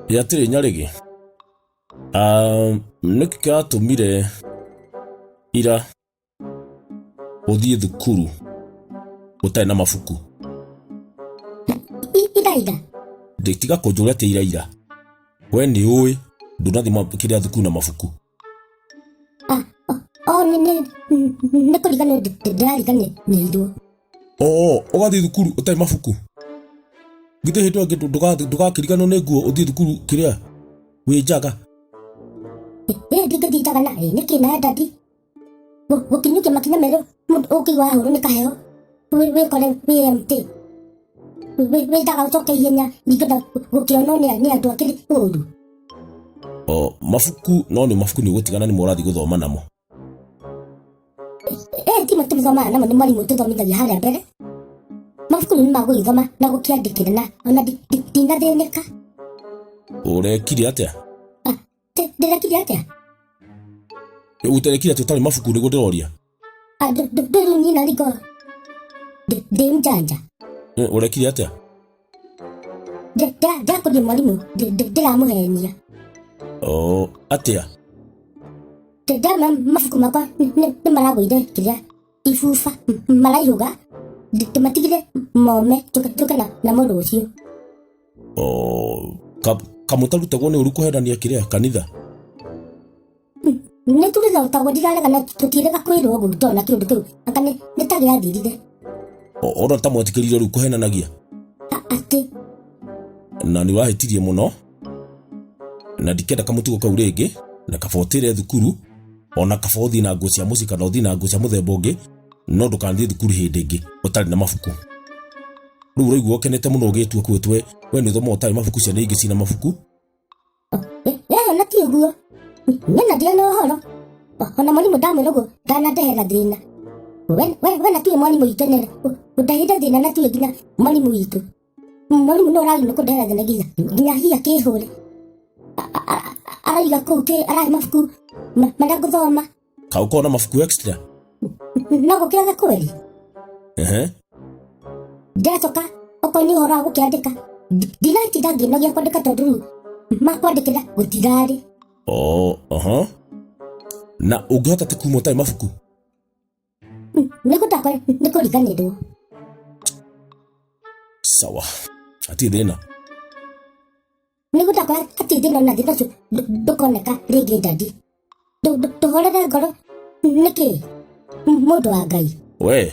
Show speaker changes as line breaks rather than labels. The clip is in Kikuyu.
Ĩ atĩrĩ Nyarĩgĩ, ah, nĩkĩ kĩratũmire ira ũthiĩ thukuru ũtarĩ na mabuku?
Ira ira.
Ndĩtiga kũnjũria atĩ ira ira. We nĩ ũĩ ndũnathiĩ kĩrĩa thukuru na mabuku.
Ah, oh, nĩ nĩ nĩ kũriganĩrwo ndĩrariganĩirwo.
Oo, ũgathiĩ thukuru ũtarĩ mabuku? Githĩ hĩndĩ ĩyo ĩngĩ ndũgakĩriganĩrwo nĩ nguo ũthiĩ thukuru kĩrĩa wĩ njaga?
Ĩ ndingĩthiĩ njaga na ĩ nĩkĩ na ndadi? Gũkinyũkia makinya merũ mũndũ ũkĩigua wahũrwo nĩ kaheo wĩkore wĩ empty. Wĩndaga ũcoke ihenya ndingĩenda gũkĩonwo nĩ andũ akĩrĩ ũru.
O, mabuku no nĩ mabuku nĩ ũgũtigana nĩmo ũrathiĩ gũthoma namo.
Eh, ti tũthomaga namo nĩ mwarimũ tũthomithagia harĩa mbere. Mabuku nĩ magũgĩthoma na gũkĩandĩkĩra na ona ndinathĩnĩka.
Ũrekire atĩa?
Ah, ndĩrekire atĩa?
Ũterekire atĩa ũtarĩ mabuku nĩguo ndĩroria?
Ah, ndũrĩ nyina riko ndĩ mjanja.
Ũrekire atĩa?
Ndakũria mwarimũ ndĩramũhenia.
Oh, atĩa?
Ndama mabuku makwa nĩ maragũire kĩrĩa ibuba maraihũga ndĩmatigire mome njũke namo rũciũ.
Oh, kamũtarutagwo nĩ ũru kũhenania kĩrĩa kanitha?
Nĩ tũrĩrotagwo ndiraregana tũtiĩrĩga kwĩrwo ũguo ndona kĩũndũ kĩu anga nĩ ta gĩathirire.
Ona ta mwetĩkĩrire rĩu kũhenanagia?
Atĩ
Na nĩ ũrahĩtirie mũno na ndikenda kamũtugo kau rĩngĩ na kaba ũtĩre thukuru ona kaba ũthiĩ na nguo cia mũciĩ kana ũthiĩ na nguo cia mũthemba ũngĩ no ndũkanathiĩ thukuru hĩndĩ ĩngĩ ũtarĩ na mabuku. Rĩu ũraigua ũkenete mũno ũgĩtua kwĩtwe we nĩ ũthomaga ũtarĩ mabuku ciana ingĩ ciĩna mabuku.
Ĩyo na ti ũguo niĩ na ndirĩ na ũhoro ona mwarimũ ndamwĩra ũguo ndanandehera thĩna. We na tiwe mwarimũ witũ nĩ ũndehire thĩna na tiwe nginya mwarimũ witũ. Mwarimũ no ũragimwo kũndehera thĩna nginya hihi akĩhũre. Araiga kũu kĩ arahe mabuku marĩa ngũthoma.
Kaũ ũkoragwo na mabuku extra?
No gũkĩaga kweli.
Ehe.
Ndĩracoka okorwo nĩ ũhoro wa gũkĩandĩka ndinatinda ngĩnogia kwandĩka tondũ rĩu makwandĩkĩra gũtirarĩ.
Oh, aha. Na ũngĩhota atĩa kuma ũtarĩ mabuku?
Nĩ gũtakwa nĩ kũriganĩrwo.
Sawa. Hatirĩ thĩna.
Nĩ gũtakwa hatirĩ thĩna ona thĩna ũcio ndũkoneka rĩngĩ ndadi. Ndũhorere ngoro nĩkĩ mũndũ wa Ngai.
We.